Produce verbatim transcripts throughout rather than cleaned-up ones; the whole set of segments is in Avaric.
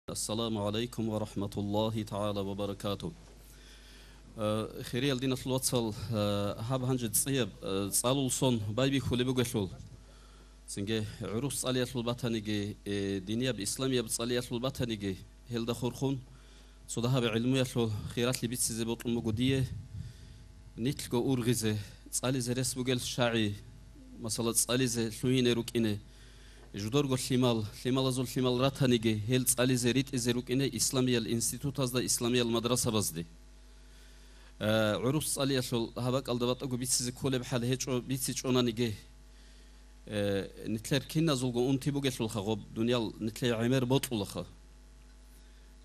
Ассаламу гӀалайкум ва рахӀматуллагьи тагӀала ва баракатугь. Э, хириял диналъул вацал, э, гьаб гьанже цӀияб, э, цӀалул сон байбихьулеб бугелъул, цинги гӀурус цӀалиялъул батаниги, э, динияб исламияб цӀалиялъул батаниги, гьелда хурхун, цо дагьаб гӀилмуялъул хиралъи бицизе бокьун буго дие, нилъго ургъизе, цӀализе рес бугел шагӀи, масала, цӀализе лъугьине рукӀине, жудорго лъимал, лъималазул лъимал ратаниги, гьел цӀализе ритӀизе рукӀине исламиял институтазда, исламиял мадрасабазде. Э, гӀурус цӀалиялъул гьаб бакӀалда батӀаго бицизе кколеб хӀал гьечӀо, бицичӀонаниги, э, нилъер киназулго унти бугелъулха гъоб дуниял нилъее гӀемер бокьулаха.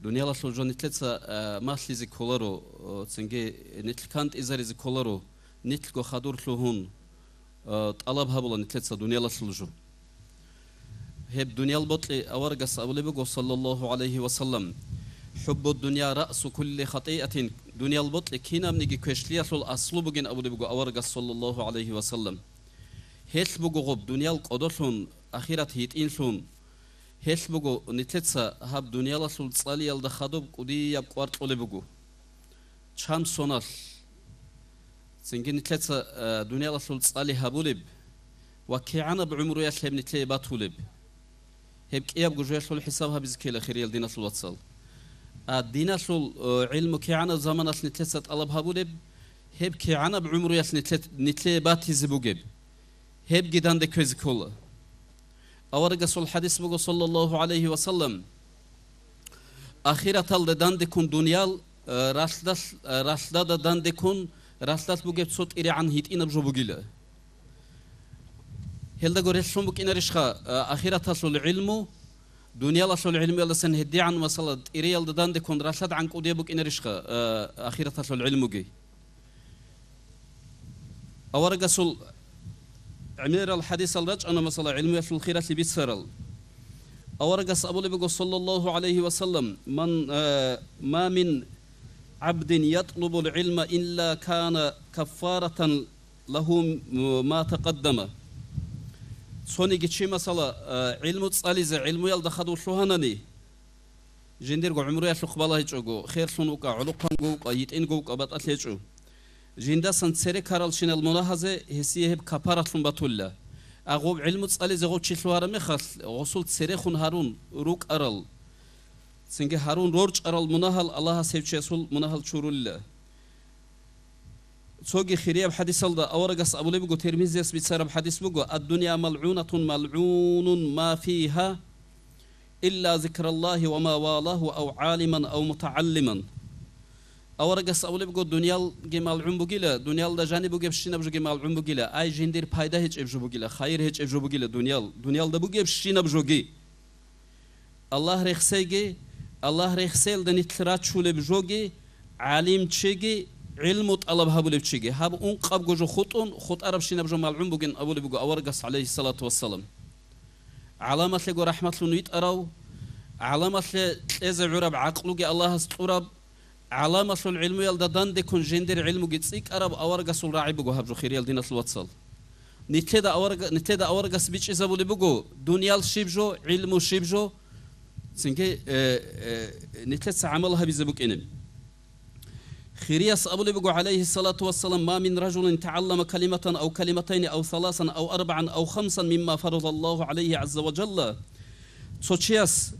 Дуниялалъул жо нилъеца, э, малъизе кколаро, э, цинги нилъ кантӀизаризе кколаро, нилъго хадур лъугьун, э, тӀалаб гьабула нилъеца дуниялалъул жо. Гьеб дуниял бокьи аварагас абулеб буго, саллаллагьу гӀалайгьи ва саллам: «ХӀуббу дунья раъсу кулли хатӀиатин», дуниял бокьи кинабниги квешлъиялъул аслу бугин абулеб буго аварагас, саллаллагьу гӀалайгьи ва саллам. Гьелъ буго гъоб дуниял кӀодолъун, ахират гьитӀинлъун. Гьелъ буго нилъеца гьаб дуниялалъул цӀалиялда хадуб кӀудияб кӀвар кьолеб буго. Чан соналъ. Цинги нилъеца, э, дуниялалъул цӀали гьабулеб ва кигӀанаб гӀумруялъ гьеб нилъее батулеб. Гьеб кӀиябго жоялъул хӀисаб гьабизе ккела, хириял диналъул вацал. А диналъул, э, гӀилму кигӀанаб заманалъ нилъеца тӀалаб гьабулеб, гьеб кигӀанаб гӀумруялъ нилъе-, нилъее батизе бугеб, гьебги данде кквезе ккола. Аварагасул хадис буго, саллаллагьу гӀалайгьи ва саллам: «Ахираталда дандеккун дуниял, э, ралъдал-, э, ралъдада дандеккун, ралъдалъ бугеб цо тӀиригӀан гьитӀинаб жо бугила». Гьелдаго релълъун букӀинарищха, э, ахираталъул гӀилму дуниялалъул гӀилмуялдасан гьедигӀан, масала, тӀириялда дандеккун ралъадгӀан кӀудияб букӀинарищха, э, ахираталъул гӀилмуги? Аварагасул гӀемерал хадисал рачӀана, масала, гӀилмуялъул хиралъи бицарал. Аварагас абулеб буго, саллаллагьу гӀалайгьи ва саллам: «Ман, э, ма мин гӀабдин ятлубул гӀилма илла кана каффаратан лагьу ма такъаддама». Цониги чи, масала, э, гӀилму цӀализе, гӀилмуялда хадув лъугьанани, жиндирго гӀумруялъухъ балагьичӀого, херлъун вукӀа, гӀолохъанго вукӀа, йитӀинго вукӀа, батӀалъи гьечӀо. Жиндасан цере ккаралщинал мунагьазе гьесие гьеб капаралъун батулила. А гъоб гӀилму цӀализе гъов чи лъугьараб мехалъ, гъосул церехун гьарун рукӀарал, цинги гьарун рорчӀарал мунагьал Аллагьас гьев чиясул мунагьал чурулила. Цоги хирияб хадисалда аварагас абулеб буго, Тирмизияс бицараб хадис буго: «Ад-дунья малгӀунатун, малгӀунун ма фигьа, илла зикраллагьи ва ма валагьу ав гӀалиман ав мутагӀаллиман». Аварагас абулеб буго: «Дуниялги малгӀун бугила, дуниялда жаниб бугебщинаб жоги малгӀун бугила, ай жиндир пайда гьечӀеб жо бугила, хайир гьечӀеб жо бугила дуниял, дуниялда бугебщинаб жоги». Аллагь рехсейги, Аллагь рехсеялда нилъ рачулеб жоги, гӀалимчиги, гӀилму тӀалаб гьабулев чиги, гьаб ункъабго жо хутӀун, хутӀарабщинаб жо малгӀун бугин абулеб буго аварагас, гӀалайгьиссалату вассалам. ГӀаламалъего рахӀматлъун витӀарав, гӀаламалъе кьезе гӀураб гӀакълуги Аллагьас кьураб, гӀаламалъул гӀилмуялда дандеккун жиндир гӀилмуги цӀикӀкӀараб аварагасул рагӀи буго гьаб жо, хириялъул диналъул вацал. Нилъеда аварага-, нилъеда аварагас бичӀчӀизабулеб буго, дуниял щиб жо, гӀилму щиб жо, цинги, э, э, нилъеца гӀамал гьабизе букӀине. Хирияс абулеб буго, гӀалайгьиссалату вассалам: «Ма мин ражулин тагӀаллама калиматан ав калиматайни ав саласан ав арбагӀан ав хамсан мимма фарадаллагьу гӀалайгьи гӀазза ва жалла». Цо чияс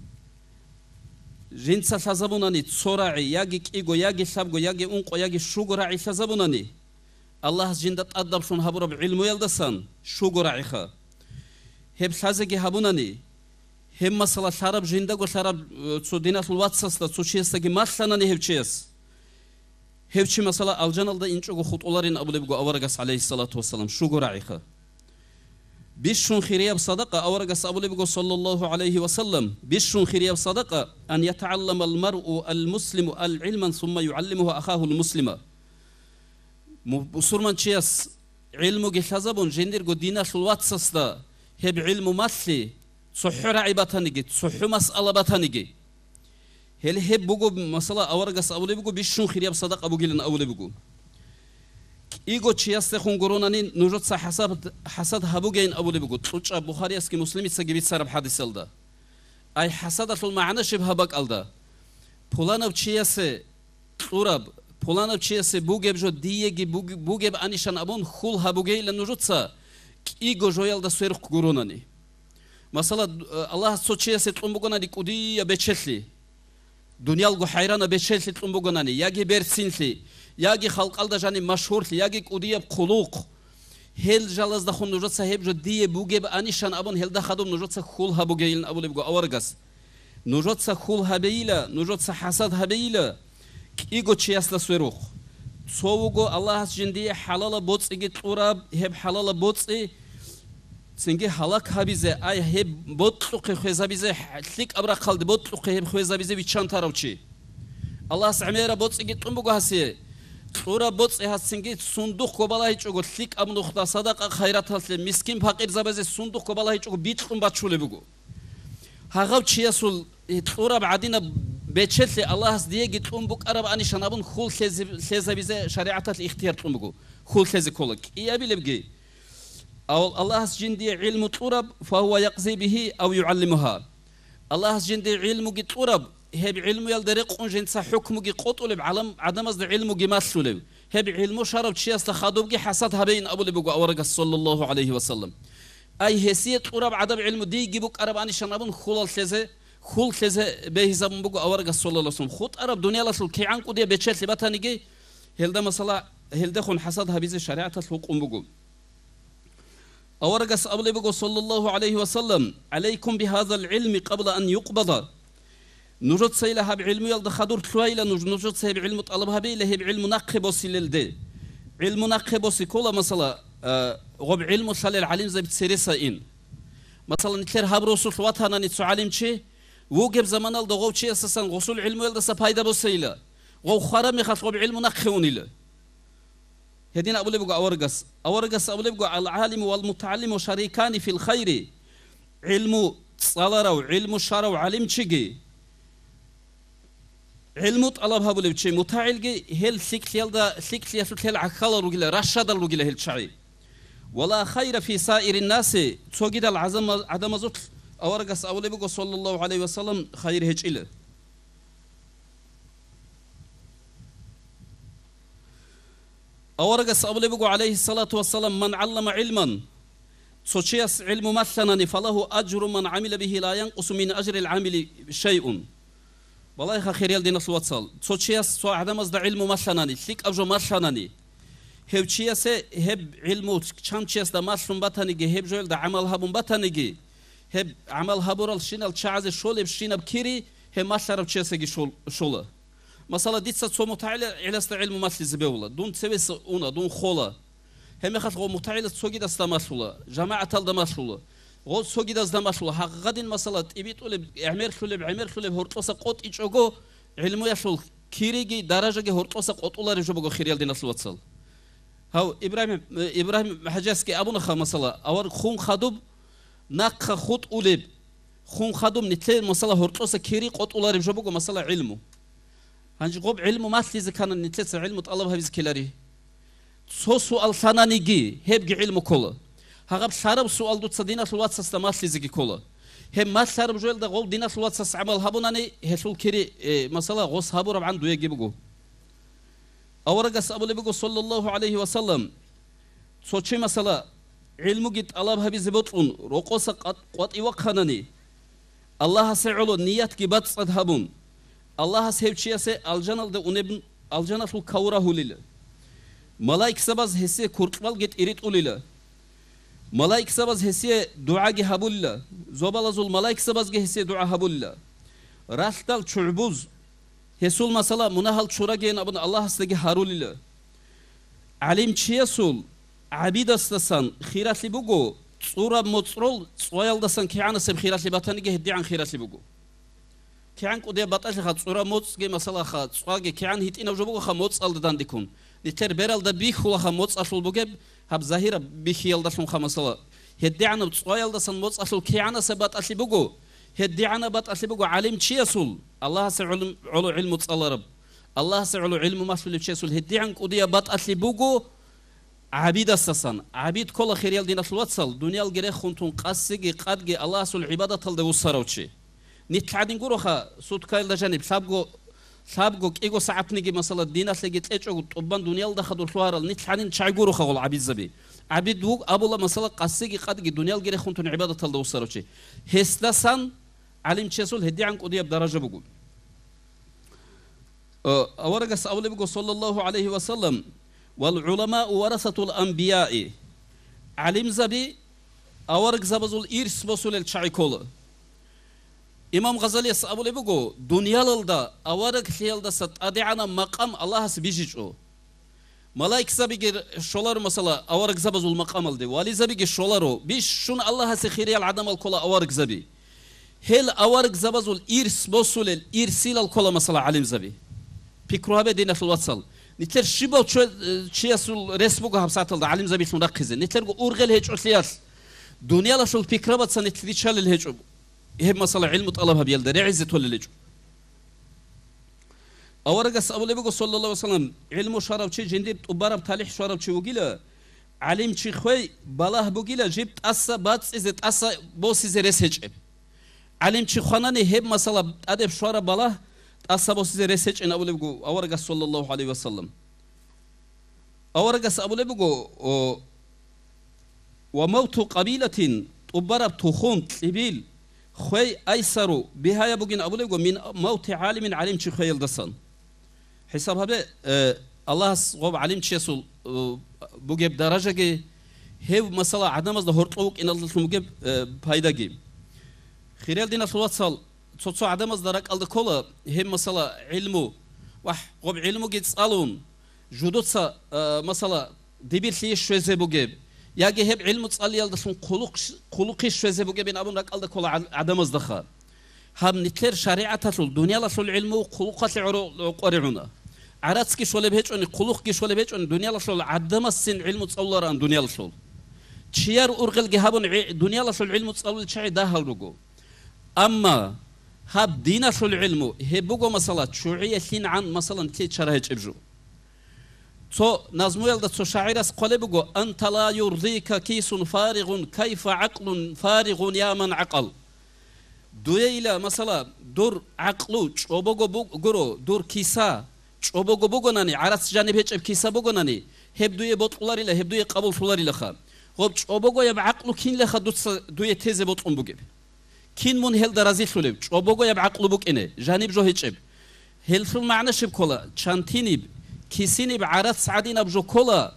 жинца лъазабунани цо рагӀи, яги кӀиго, яги лъабго, яги ункъо, яги щуго рагӀи лъазабунани, Аллагьас жинда тӀадаблъун гьабураб гӀилмуялдасан щуго рагӀиха. Гьеб лъазеги гьабунани, гьеб масала лъараб жиндаго лъараб, э, цо диналъул вацасда, цо чиясдаги малъанани гьев чияс, гьев чи, масала, алжаналда инчӀого хутӀуларин абулеб буго аварагас, гӀалайгьиссалату вассалам, щуго рагӀиха. Бищун хирияб садакъа, аварагас абулеб буго, саллаллагьу гӀалайгьи ва саллам, бищун хирияб садакъа: «Ан ятагӀалламал маръу ал-муслиму ал-гӀилман сумма югӀаллимугьу ахагьул муслима». Му-, бусурманчияс гӀилмуги лъазабун, жиндирго диналъул вацасда гьеб гӀилму малъи, цохӀо рагӀи батаниги, цохӀо масъала батаниги. Гьеле гьеб буго, масала, аварагас абулеб буго, бищун хирияб садакъа бугилан абулеб буго. КӀиго чиясдехун гуронани нужеца хӀасад, хӀасад гьабугейин абулеб буго, кьучӀаб Бухариясги Муслимицаги бицараб хадисалда. Ай, хӀасадалъул магӀна щиб гьаб бакӀалда? Пуланав чиясе кьураб, пуланав чиясе бугеб жо диеги буг-, бугеб анищан абун хьул гьабугейилан нужеца кӀиго жоялда сверухъ гуронани. Масала, д-, Аллагьас цо чиясе кьун бугонани кӀудияб бечелъи, дуниялго хӀайранаб бечелъи кьун бугонани, яги берцинлъи, яги халкъалда жаниб машгьурлъи, яги кӀудияб хъулухъ, гьел жалаздахун нужеца гьеб жо дие бугеб анищан абун гьелда хадуб нужеца хьул гьабугейилан абулеб буго аварагас. Нужеца хьул гьабейила, нужеца хӀасад гьабейила кӀиго чиясда сверухъ. Цо вуго Аллагьас жиндие хӀалалаб боцӀиги кьураб, гьеб хӀалалаб боцӀи цинги гьалак гьабизе, ай, гьеб бокьухъе хвезабизе, лъикӀаб рахъалде бокьухъе гьеб хвезабизе виччан тарав чи. Аллагьас гӀемераб боцӀиги кьун буго гьасие. Кьураб боцӀи гьас цинги сундухъго балагьичӀого, лъикӀаб нухда садакъа-хайраталъе, мискин-пакъирзабазе сундухъго балагьичӀого бикьун бачулеб буго. Гьагъав чиясул кьураб гӀадинаб бечелъи Аллагьас диеги кьун букӀараб анищан абун хьул лъезе-, лъезабизе шаригӀаталъ ихтияр кьун буго. Хьул лъезе ккола. КӀиабилебги, ав-, Аллагьас жиндие гӀилму кьураб, фагьува якъзи бигьи ав югӀаллимугьа. Аллагьас жиндие гӀилмуги кьураб, гьеб гӀилмуялда рекъун жинца хӀукмуги къотӀулеб гӀалам-, гӀадамазда гӀилмуги малъулев, гьеб гӀилму щварав чиясда хадубги хӀасад гьабейин абулеб буго аварагас, саллаллагьу гӀалайгьи ва саллам. Ай, гьесие кьураб гӀадаб гӀилму дийги букӀараб анищан абун хьулал лъезе, хьул лъезе бегьизабун буго аварагас, саллаллагьу гӀалайгьи ва саллам. ХутӀараб дуниялалъул кигӀан кӀудияб бечелъи батаниги, гьелда, масала, гьелдехун хӀасад гьабизе шаригӀаталъ гьукъун буго. Аварагас абулеб буго, саллаллагьу гӀалайгьи ва саллам: «ГӀалайкум бигьазал гӀилми къабла ан юкъбада». Нужецайила гьаб гӀилмуялда хадур лъугьайила нуж, нужеца гьеб гӀилму тӀалаб гьабейила, гьеб гӀилму нахъе босилелде. ГӀилму нахъе боси ккола, масала, э, гъоб гӀилму лъалел гӀалимзаби цереса ин. Масала, нилъер гьаб росулъ ватанани цо гӀалимчи, вугеб заманалда гъов чиясасан гъосул гӀилмуялдаса пайда босейила, гъов хвараб мехалъ гъоб гӀилму нахъе унила. Гьедин абулеб буго аварагас. Аварагас абулеб буго: «Ал-гӀалиму вал-мутагӀаллиму шарикани фил хайри». ГӀилму цӀаларав, гӀилму щварав гӀалимчиги, гӀилму тӀалаб гьабулев чи мутагӀилги, гьел лъикӀлъиялда, лъикӀлъиялъулъ гьел гӀахьалал ругила, ращадал ругила гьел чагӀи. «Ва ла хайра фи саирин наси», цогидал гӀазама-, гӀадамазулъ аварагас абулеб буго, саллаллагьу гӀалайгьи ва саллам, хайир гьечӀила. Аварагас абулеб буго, гӀалайгьиссалату вассалам: «Ман гӀаллама гӀилман», цо чияс гӀилму малъанани, «фалагьу ажру ман гӀамила бигьи ла янкъусу мин ажрил гӀамили шайъун». Балагьеха, хириял диналъул вацал, цо чияс, цо гӀадамазда гӀилму малъанани, лъикӀаб жо малъанани, гьев чиясе гьеб гӀилму чан чиясда малъун батаниги, гьеб жоялда гӀамал гьабун батаниги, гьеб гӀамал гьабуралщинал чагӀазе щолебщинаб кири гьеб малъарав чиясеги щол-, щола. Масала, дица цо мутагӀиласда гӀилму малъизе бегьула, дун цевеса уна, дун хола. Гьебмехалъ гъо мутагӀилас цогидасда малъула, жамагӀаталда малъула, гъо цогидазда малъула. Гьагъадин, масала, тӀибитӀулеб, гӀемерлъулеб, гӀемерлъулеб гьоркьоса къотӀичӀого, гӀилмуялъул кириги даражаги гьоркьоса къотӀулареб жо буго, хириял диналъул вацал. Гьав Ибрагьим, Ибрагьим ХӀажасги абунаха, масала, авар хун хадуб, нахъа хутӀулеб, хун хадуб нилъер, масала, гьоркьоса кири къотӀулареб жо буго, масала, гӀилму. Гьанже гъоб гӀилму малъизе кканани, нилъеца гӀилму тӀалаб гьабизе ккелари. Цо суал лъананиги, гьебги гӀилму ккола. Гьагъаб лъараб суал дуца диналъул вацасда малъизеги ккола. Гьеб малъараб жоялда гъов диналъул вацас гӀамал гьабунани, гьелъул кири, э, масала, гъос гьабурабгӀан дуеги буго. Аварагас абулеб буго, саллаллагьу гӀалайгьи ва саллам, цо чи, масала, гӀилмуги тӀалаб гьабизе бокьун, рокъоса къат-, къватӀивахъанани, Аллагьасе гӀоло ниятги бацӀцӀад гьабун, Аллагьас гьев чиясе алжаналда унеб, алжаналъул каву рагьулила. Малаикзабаз гьесие куркьбалги тӀиритӀулила. Малаикзабаз гьесие дугӀаги гьабулила, зобалазул малаикзабазги гьесие дугӀа гьабулила. Ралъдал чугӀбуз гьесул, масала, мунагьал чурагейин абун Аллагьасдаги гьарулила. ГӀалимчиясул гӀабидасдасан хиралъи буго, цӀураб моцӀрол цӀваялдасан кигӀанасеб хиралъи батаниги гьедигӀан хиралъи буго. КигӀан кӀудияб батӀалъиха цӀураб моцӀги, масалаха, цӀваги кигӀан гьитӀинаб жо бугоха моцӀалда дандеккун. Нилъер бералда бихьулаха моцӀалъул бугеб, гьаб загьираб бихьиялдалъунха, масала. ГьедигӀанаб цӀваялдасан моцӀалъул кигӀанасеб батӀалъи буго, гьедигӀанаб батӀалъи буго гӀалимчиясул, Аллагьасе гӀолум-, гӀоло гӀилму цӀалараб, Аллагьасе гӀоло гӀилму малъулев чиясул гьедигӀан кӀудияб батӀалъи буго, гӀабидасдасан. ГӀабид ккола, хириял диналъул вацал, дуниялги рехун тун къасиги къадги Аллагьасул гӀибадаталда вуссарав чи. Нилъ гӀадин гуроха, суткаялда жаниб лъабго, лъабго кӀиго сагӀатниги, масала, диналъеги кьечӀого тӀубан дуниялда хадур лъугьарал нилъ гӀадин чагӀи гуроха гъол гӀабидзаби. ГӀабид вуг абула, масала, къасиги къадги дуниялги рехун тун гӀибадаталда вуссарав чи. Гьесдасан гӀалимчиясул гьедигӀан кӀудияб даража буго. Э, аварагас абулеб буго, саллаллаху гӀалайхи ва саллам: «Вал гӀуламау варасатул анбияи». ГӀалимзаби аварагзабазул ирс босулел чагӀи ккола. Имам Гъазалияс абулеб буго, дуниялалда авараглъиялдаса тӀадегӀанаб макъам Аллагьас бижичӀо. Малаикзабиги щоларо, масала, аварагзабазул макъамалде, вализабиги щоларо, бищун Аллагьасе хириял гӀадамал ккола аварагзаби. Гьел аварагзабазул ирс босулел ирсилал ккола, масала, гӀалимзаби. Пикру гьабе, диналъул вацал. Нилъер щибав чо-, чиясул рес буго гьабсагӀаталда гӀалимзабилъун рахъизе? Нилъерго ургъел гьечӀолъиялъ, дуниялалъул пикрабаца нилъ риччалел гьечӀо. Гьеб, масала, гӀилму тӀалаб гьабиялда регӀизе толел гьечӀо. Аварагас абулеб буго, саллаллаху гӀалайхи ва саллам, гӀилму щварав чи, жиндир тӀубараб талихӀ щварав чи вугила, гӀалимчи хвей балагь бугила, жиб тӀаса бацӀцӀизе, тӀаса босизе рес гьечӀеб. ГӀалимчи хванани, гьеб, масала, тӀадеб щвараб балагь тӀаса босизе рес гьечӀин абулеб буго аварагас, саллаллаху гӀалайхи ва саллам. Аварагас абулеб буго, о, «Ва мавту къабилатин», тӀубараб тухум, кьибил, хвей айсару бигьаяб бугин абулеб буго, «мин мавти гӀалимин», гӀалимчи хвеялдасан. ХӀисаб гьабе, э, Аллагьас гъоб гӀалимчиясул, э, бугеб даражаги, гьев, масала, гӀадамазда гьоркьов вукӀиналдалъун бугеб, э, пайдаги. Хириял диналъул вацал, цо-цо гӀадамазда ракӀалда ккола гьеб, масала, гӀилму, вагь, гъоб гӀилмуги цӀалун, жудуца, а, масала, дибирлъи щвезе бугеб, яги гьеб гӀилму цӀалиялдалъун хъулухъ-, хъулухъи щвезе бугебин абун ракӀалда ккола гӀад-, гӀадамаздаха. Гьаб нилъер шаригӀаталъул, дуниялалъул гӀилму хъулухъалъе гӀоро-, къваригӀуна. ГӀарацги щолеб гьечӀони, хъулухъги щолеб гьечӀони, дуниялалъул гӀадамассин гӀилму цӀалулароан дуниялалъул. Чияр ургъелги гьабун гӀи-, дуниялалъул гӀилму цӀалулел чагӀи дагьал руго. Амма гьаб диналъул гӀилму, гьеб буго, масала, ччугӀиялъин гӀан, масалан, нилъее чара гьечӀеб жо. Цо назмуялда цо шагӀирас хъвалеб буго: «Анта ла юрзика кисун фаригъун, кайфа гӀакълун фаригъун, я ман гӀакъал». Дуейила, масала, дур гӀакълу чӀобого буг-, гуро, дур киса чӀобого бугонани, гӀарац жаниб гьечӀеб киса бугонани, гьеб дуе бокьуларила, гьеб дуе къабуллъуларилаха. Гъоб чӀобогояб гӀакълу кинлаха дуца дуе тезе бокьун бугеб? Кин мун гьелда разилъулев, чӀобогояб гӀакълу букӀине, жаниб жо гьечӀеб? Гьелъул магӀна щиб ккола? Чантиниб, кисиниб гӀарац гӀадинаб жо ккола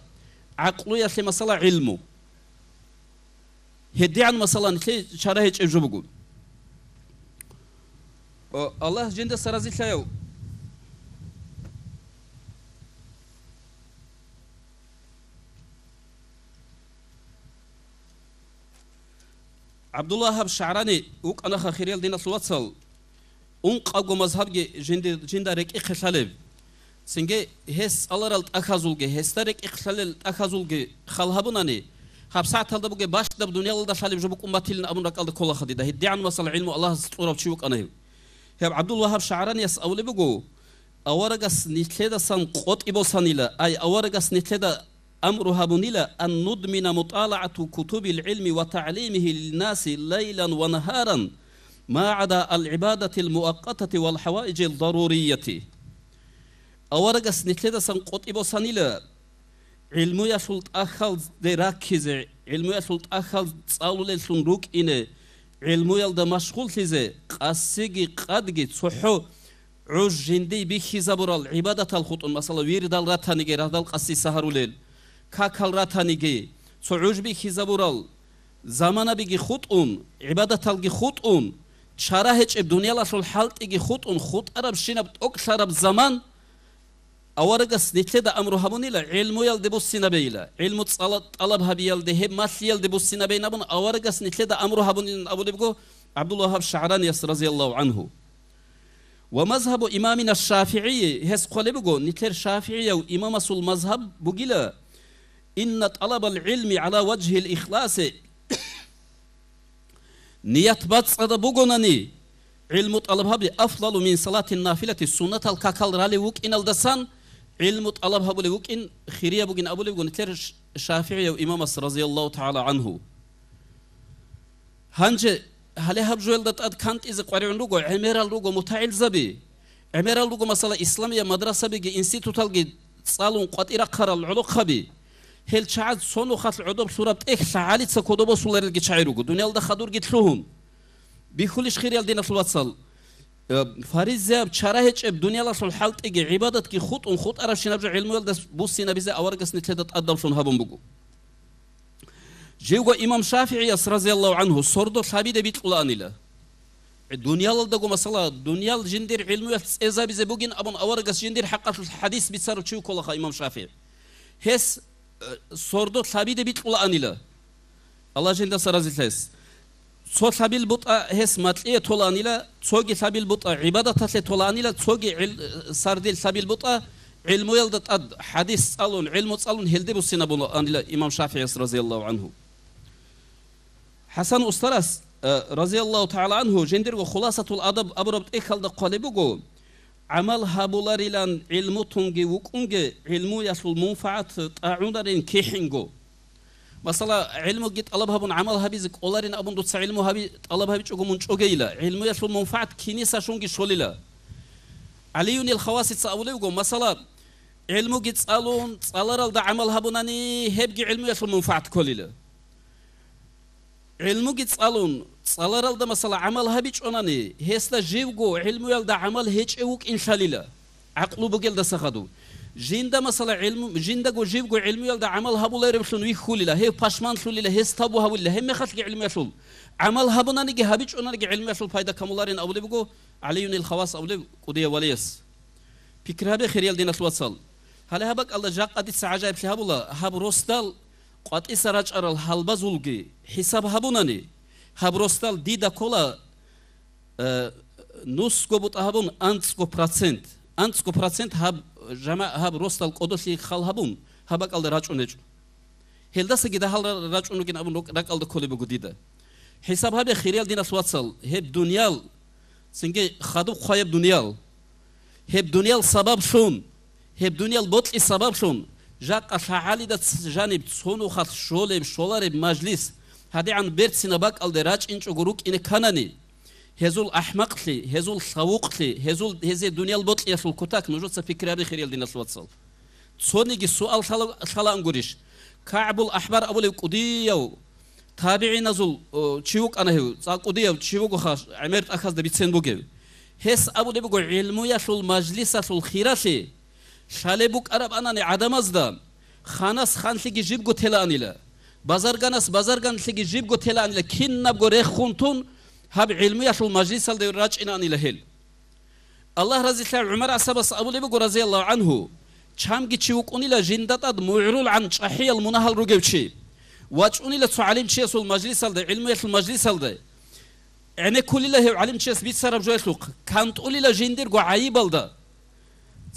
гӀакълуялъе, масала, гӀилму. ГьедигӀан, масала, нилъее чара гьечӀеб жо буго. О, Аллагь жиндаса разилъаяв. ГӀабдуллагь гьаб ШагӀрани вукӀанаха, хириял диналъул вацал, ункъабго мазгьабги жинди-, жинда рекӀихъе лъалеб. Цинги гьес цӀаларал тӀахьазулги, гьесда рекӀихъ лъалел тӀахьазулги хал гьабунани, гьабсагӀаталда бугеб бащдаб дуниялалда лъалеб жо букӀун батилин абун ракӀалда кколаха дида. ГьедигӀан, масала, гӀилму Аллагьас кьурав чи вукӀана гьев. Гьеб ГӀабдул Вагьаб ШагӀранияс абулеб буго: «Аварагас нилъедасан къотӀи босанила, ай, аварагас нилъеда амру гьабунила, ан нудмина муталаату кутубил гӀилми ва тагӀлимихи линнаси лайлан ва нагьаран, ма гӀада ал-гӀибадатил муаккатати вал хӀаваиджил дарурияти». Аварагас нилъедасан къотӀи босанила, гӀилмуялъул тӀахьалде раккизе, гӀилмуялъул тӀахьал цӀалулеллъун рукӀине, гӀилмуялда машгъуллъизе, къасиги къадги цохӀо гӀуж жиндий бихьизабурал гӀибадатал хутӀун, масала, вирдал ратаниги, радал къаси сагьарулел, какал ратаниги, цо гӀуж бихьизабурал заманабиги хутӀун, гӀибадаталги хутӀун, чара гьечӀеб дуниялалъул хӀалтӀиги хутӀун, хутӀарабщинаб тӀокӀлъараб заман, аварагас нилъеда амру гьабунила, гӀилмуялде буссинабейила, гӀилму цӀала-, тӀалаб гьабиялде, гьеб малъиялде буссинабейин абун, аварагас нилъеда амру гьабунилан абулебго ГӀабдул Вагьаб ШагӀранияс, разияллагьу гӀангьу. Ва мазгьабу имамина ШафигӀийи, гьес хъвалеб буго, нилъер шафигӀияв имамасул мазгьаб бугила: «Инна тӀалабал гӀилми гӀала важгьил ихласи». Ният бацӀцӀадаб бугонани, гӀилму тӀалаб гьаби, афдалу мин салатин нафилати, суннатал какал ралев вукӀиналдасан гӀилму тӀалаб гьабулев вукӀин хирияб бугин абулеб буго нилъер Ш-, ШафигӀияв имамас, разияллагьу тагӀала гӀангьу. Гьанже гьале гьаб жоялда тӀад кантӀизе къваригӀун руго, гӀемерал руго мутагӀилзаби, гӀемерал руго, масала, исламияб мадрасабиги институталги цӀалун къватӀирахъарал гӀолохъаби. Гьел чагӀаз цо нухалъ гӀодоб лъураб тӀехь лъагӀалица кодоб босуларелги чагӀи руго, дуниялда хадурги лъугьун. Бихьулищ, хириял диналъул вацал, э, фаризаяб чара гьечӀеб дуниялалъул хӀалтӀиги гӀибадатги хутӀун хутӀарабщинаб жо гӀилмуялда буссинабизе аварагас нилъеда тӀадавлъун гьабун буго. Живго имам ШафигӀияс, разияллагьу гӀангьу, сордо лъабиде бикьулаанила. Дуниялалдаго, масала, дуниял жиндир гӀилмуялъ цӀезабизе бугин абун аварагас жиндир хӀакъалъулъ хӀадис бицарав чи вукколаха имам ШафигӀи. Гьес, э, сордо лъабиде бикьулаанила. Аллагь жиндаса разилъайс. Цо лъабил бутӀа гьес макьие толаанила, цоги лъабил бутӀа гӀибадаталъе толаанила, цоги гӀил-, сардил лъабил бутӀа гӀилмуялда тӀад хӀадис цӀалун, гӀилму цӀалун гьелде буссинабулаанила имам ШафигӀияс, разияллагьу гӀангьу. ХӀасан устарас, э, разияллагьу тагӀала гӀангьу, жиндирго Хуласатул Адаб абураб тӀехьалда хъвалеб буго: «ГӀамал гьабуларилан гӀилму тунги вукӀунги, гӀилмуялъул мунфагӀат тӀагӀунарин кихӀинго». Масала, гӀилмуги тӀалаб гьабун гӀамал гьабизе кӀоларин абун дуца гӀилму гьаби-, тӀалаб гьабичӀого мун чӀогейила, гӀилмуялъул мунфагӀат кинисалъунги щолила. ГӀалиюнил Хавасица абулебго, масала, гӀилмуги цӀалун, цӀаларалда гӀамал гьабунани, гьебги гӀилмуялъул мунфагӀат кколила. ГӀилмуги цӀалун, цӀаларалда, масала, гӀамал гьабичӀонани, гьесда живго гӀилмуялда гӀамал гьечӀев вукӀинлъалила, гӀакълу бугелдаса хадув. Жинда, масала, гӀилму-, жиндаго живго гӀилмуялда гӀамал гьабулареблъун вихьулила, гьев пашманлъулила, гьес тавбу гьавулила, гьебмехалъги гӀилмуялъул гӀамал гьабунаниги, гьабичӀонаниги гӀилмуялъул пайда камуларин абулеб буго ГӀалиюнил Хавас абулеб кӀудияв валияс. Пикри гьабе, хириял диналъул вацал. Гьале гьаб бакӀалда жакъа дица гӀажаиблъи гьабула, гьаб росдал къватӀиса рачӀарал гьалбазулги хӀисаб гьабунани, гьаб росдал дида ккола, э, нусго бутӀа гьабун, анцӀго процент. АнцӀго процент гьаб жама-, гьаб росдал кӀодолъи хал гьабун, гьаб бакӀалда рачӀун гьечӀо. Гьелдасаги дагьал ра-, рачӀун ругин абун рукӀ-, ракӀалда кколеб буго дида. ХӀисаб гьабе, хириял диналъул вацал, гьеб дуниял, цинги хадуб хъваяб дуниял. Гьеб дуниял сабаблъун, гьеб дуниял бокьи сабаблъун, жакъа лъагӀалида ц-, жаниб цо нухалъ щолеб, щолареб мажлис, гьадигӀан берцинаб бакӀалде рачӀинчӀого рукӀине кканани, гьезул ахӀмакълъи, гьезул лъавукълъи, гьезул, гьезие дуниял бокьиялъул кутак нужеца пикри гьабе, хириял диналъул вацал. Цониги суал лъала-, лъалаан гурищ? КагӀбул АхӀбар абулев кӀудияв табигӀиназул, о, чи вукӀана гьев, цӀакъ кӀудияв чи вугоха, гӀемер тӀахьазда бицен бугев. Гьес абулеб буго, гӀилмуялъул мажлисалъул хиралъи лъалеб букӀараб анани гӀадамазда, ханас ханлъиги жибго телаанила, базарганас базарганлъиги жибго телаанила, кинабго рехун тун, гьаб гӀилмуялъул мажлисалде рачӀинаанила гьел. Аллагь разилъай ГӀумар асхӀабас абулеб буго, разияллагьу гӀангьу, чамги чи вукӀунила жинда тӀад мугӀрулгӀан чӀахӀиял мунагьал ругев чи. ВачӀунила цо гӀалимчиясул мажлисалда, гӀилмуялъул мажлисалда. ГӀенеккулила гьев гӀалимчияс бицараб жоялъухъ, кантӀулила жиндирго гӀайибалда.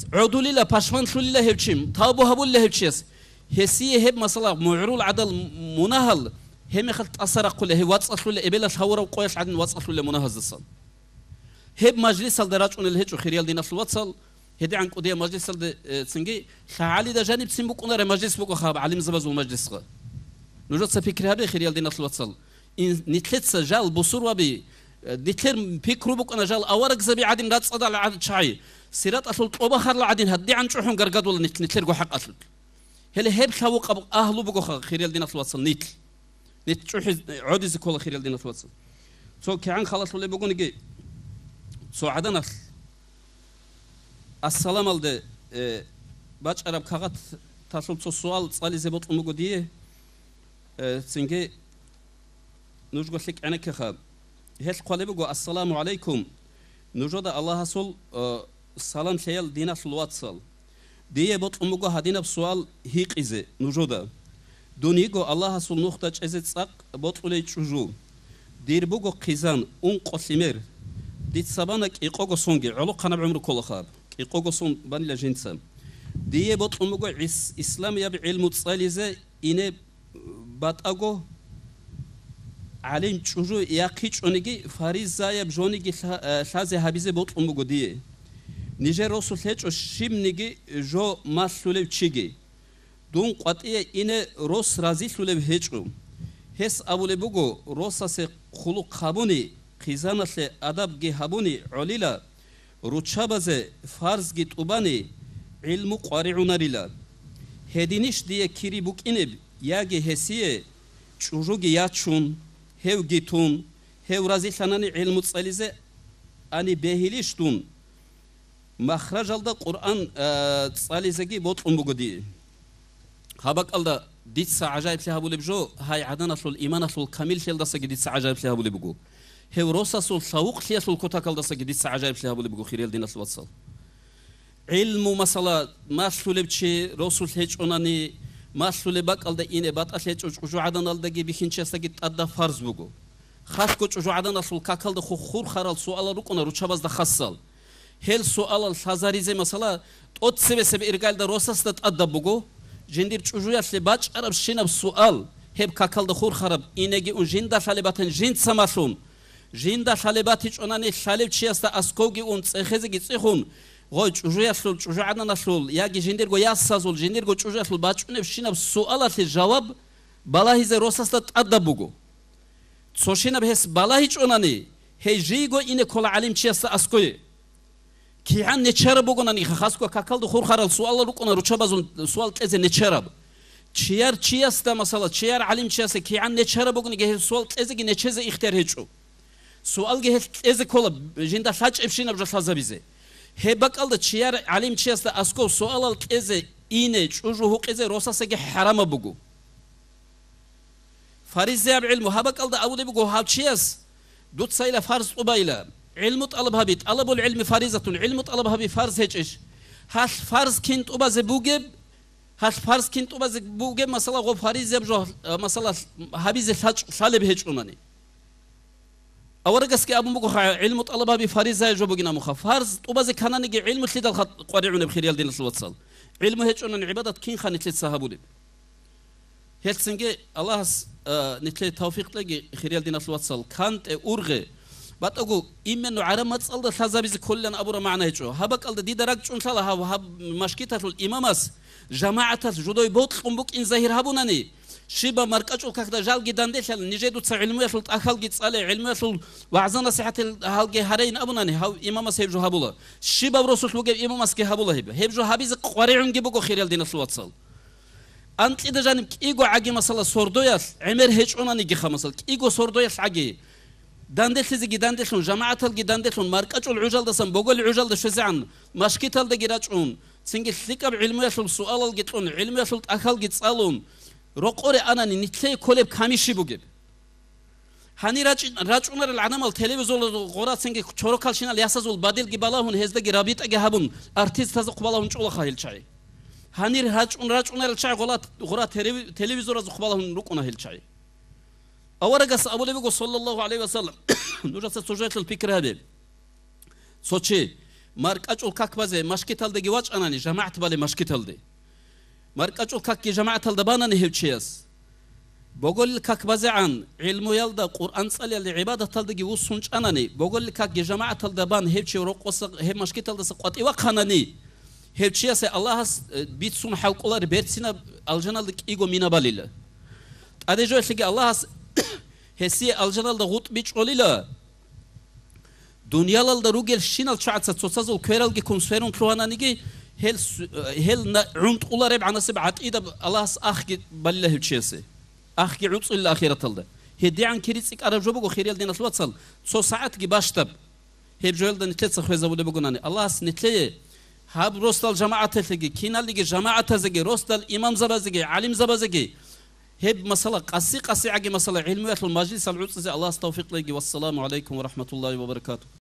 ГӀодулила, пашманлъулила гьев чи, тавбу гьабулила гьев чияс. Гьесие гьеб, масала, мугӀрул гӀадал мунагьал, гьебмехалъ тӀаса рахъула, гьев вацӀцӀалъула, эбелалъ гьавурав къоялъ гӀадин вацӀцӀалъула мунагьаздасан. Гьеб мажлисалда рачӀунел гьечӀо, хириял диналъул вацал, гьедигӀан кӀудияб мажлисалда, э, цинги лъагӀалида жанибцин букӀунареб мажлис буго гьаб гӀалимзабазул мажлисха. Нужеца пикри гьабе, хириял диналъул вацал. Ин-, нилъеца жал бусурбаби, э, нилъер пикру букӀана жал аварагзаби гӀадин рацӀцӀадал гӀад-, чагӀи, сираталъул тӀобахарла гӀадин гьадигӀан чӀухӀун гаргадула нилъ-, нилъерго хӀакъалъулъ. Гьеле гьеб лъавукъаб агьлу бугоха, хириял диналъул вацал, нилъ. Нилъ чӀухӀи-, гӀодизе ккола, хириял диналъул вацал. Цо кигӀан халалъулеб бугониги, цо гӀаданалъ ассаламалде, э, бачӀараб кагъаталъул цо суал цӀализе бокьун буго дие, э, цинги нужго лъикӀ гӀенеккеха. Гьелъ хъвалеб буго: «Ассаламу гӀалайкум». Нужеда Аллагьасул, э, салам лъеял, диналъул вацал. Дие бокьун буго гьадинаб суал гьикъизе нужеда. Дун йиго Аллагьасул нухда чӀезе цӀакъ бокьулей чӀужу. Дир буго хъизан, ункъо лъимер. Дица бана кӀикъого сонги, гӀолохъанаб гӀумру кколаха, кӀикъого сон банила жинца. Дие бокьун буго ис-, исламияб гӀилму цӀализе ине батӀаго гӀалим чӀужу яхъичӀониги, фаризаяб жониги лъа-, э, лъазе гьабизе бокьун буго дие. Нижер росулъ гьечӀо щибниги жо малъулев чиги. Дун къватӀие ине рос разилъулев гьечӀо. Гьес абулеб буго, росасе хъулухъ гьабуни, хъизаналъе адабги гьабуни гӀолила, руччабазе фарзги тӀубани, гӀилму къваригӀунарила. Гьединищ дие кири букӀинеб, яги гьесие чӀужуги ячун, гьевги тун, гьев разилъанани гӀилму цӀализе ани бегьилищ дун? Махражалда Къуръан, а, цӀализеги бокьун буго дие. Гьаб бакӀалда дица гӀажаиблъи гьабулеб жо, гьай гӀаданалъул иманалъул камиллъиялдасаги дица гӀажаиблъи гьабулеб буго. Гьев росасул лъавукълъиялъул кутакалдасаги дица гӀажаиблъи гьабулеб буго, хириял диналъул вацал. ГӀилму, масала, малъулеб чи росулъ гьечӀонани, малъулеб бакӀалда ине батӀалъ гьечӀо чӀужугӀаданалдаги бихьинчиясдаги тӀадаб фарз буго. Хасго чӀужугӀаданалъул какалда ху-, хурхарал суалал рукӀуна руччабазда хасал. Гьел суалал лъазаризе, масала, тӀоцебесеб иргалда росасда тӀадаб буго, жиндир чӀужуялъе бачӀарабщинаб суал, гьеб какалда хурхараб, инеги ун жинда лъалеб батан жинца малъун, жинда лъалеб батичӀонани лъалев чиясда аскӀовги ун цӀехезеги цӀехун, гъой чӀужуялъул, чӀужугӀаданалъул яги жиндирго ясазул, жиндирго чӀужуялъул бачӀунебщинаб суалалъе жаваб балагьизе росасда тӀадаб буго. Цошинаб гьес балагьичӀонани, гьей жийго ине ккола гӀалимчиясда аскӀое. КигӀан нечараб бугонаниха, хасго какалда хурхарал суалал рукӀуна руччабазул суал кьезе нечараб. Чияр чиясда, масала, чияр гӀалимчиясда кигӀан нечараб бугониги гьеб суал кьезеги нечезе ихтияр гьечӀо. Суалги гьелъ кьезе ккола, жинда лъачӀебщинаб жо лъазабизе. Гьеб бакӀалда чияр гӀалимчиясда аскӀов суалал кьезе ине чӀужу гьукъизе росасаги хӀарамаб буго. Фаризаяб гӀилму гьаб бакӀалда абулеб буго гьав чияс, дуцайила фарз тӀубайила, гӀилму тӀалаб гьаби, тӀалабул гӀилми фаризатун, гӀилму тӀалаб гьаби фарз гьечӀищ? Гьалъ фарз кин тӀубазе бугеб, гьалъ фарз кин тӀубазе бугеб, масала, гъо фаризаяб жо, э, масала, гьабизе лъачӀ-, лъалеб гьечӀунани. Аварагасги абун буго, ха, гӀилму тӀалаб гьаби фаризаяб жо бугин абунха. Фарз тӀубазе кананиги гӀилму лъидал къваригӀунеб, хириял диналъул вацал? ГӀилму гьечӀунани гӀибадат кинха нилъеца гьабулеб? Гьелцинги Аллагьас, а, нилъее тавфикъ кьеги, хириял диналъул вацал, кантӀе, ургъе. БатӀаго, именно гӀараб мацӀалда лъазабизе кколилан абураб магӀна гьечӀо. Гьаб бакӀалда дида ракӀчӀунлъала гьав, гьаб машгиталъул имамас, жамагӀаталъ жудой бокьун букӀин загьир гьабунани, щибаб маркӀачӀул какда жалги данделъал, нижее дуца гӀилмуялъул тӀахьалги цӀале, гӀилмуялъул вагӀза-насихӀаталги гьарейин абунани, гьав имамас гьеб жо гьабула. Щибаб росулъ вугев имамасги гьабула гьеб. Гьеб жо гьабизе къваригӀунги буго, хириял диналъул вацал. Анкьида жаниб кӀиго гӀаги, масала, сордоялъ гӀемер гьечӀонанигиха, масала, кӀиго сордоялъ гӀаги. Данделъизеги данделъун, жамагӀаталги данделъун, маркӀачӀул гӀужалдасан боголил гӀужалда щвезегӀан, машгиталдаги рачӀун, цинги лъикӀаб гӀилмуялъул суалалги кьун, гӀилмуялъул тӀахьалги цӀалун, рокъоре анани, нилъее кколеб камиши бугеб? Гьанир рачӀи-, рачӀунарел гӀадамал телевизоралда гъорацинги чорокалщинал ясазул бадилги балагьун, гьездаги рабитӀаги гьабун, артистазухъ балагьун чӀолаха гьел чагӀи. Гьанир рачӀун-, рачӀунарел чагӀи гъола-, гъора тереви-, телевизоразухъ балагьун рукӀуна гьел чагӀи. Аварагас абулеб буго, саллаллагьу гӀалайгьи ва саллам, нужеца цо жоялъул пикр гьабе. Цо чи маркӀачӀул как базе машгиталдаги вачӀанани, жамагӀат бале машгиталде. МаркӀачӀул какги жамагӀаталда банани гьев чияс, боголил как базегӀан, гӀилмуялда, Къуръан цӀалиялде, гӀибадаталдаги вуссун чӀанани, боголил какги жамагӀаталда бан гьев чи рокъоса гьеб машгиталдаса къватӀив вахъанани, гьев чиясе Аллагьас, э, бицун хӀалкӀолари берцинаб алжаналда кӀиго мина балила. ТӀаде жоялъеги Аллагьас гьесие алжаналда гъутӀ бичӀчӀолила. Дуниялалда ругелщинал чагӀаца цоцазул квералги ккун сверун лъугьананиги, гьел с-, гьел на-, гӀунтӀулареб гӀанасеб гӀатӀидаб Аллагьас ахги балила гьев чиясе. Ахги гӀуцӀулила ахираталда. ГьедигӀан кири цӀикӀкӀараб жо буго, хириял диналъул вацал, цо сагӀатги бащдаб. Гьеб жоялда нилъеца хвезабулеб бугонани, Аллагьас нилъее гьаб росдал жамагӀаталъеги, киналниги жамагӀатазеги, росдал имамзабазеги, гӀалимзабазеги, гьеб масала, къаси-къасигӀаги масала, гӀилмуялъул мажлисал гӀуцӀизе Аллагьас тавфикъ леги. Вассаламу гӀалайкум ва рахӀматуллагьи ва баракатугь.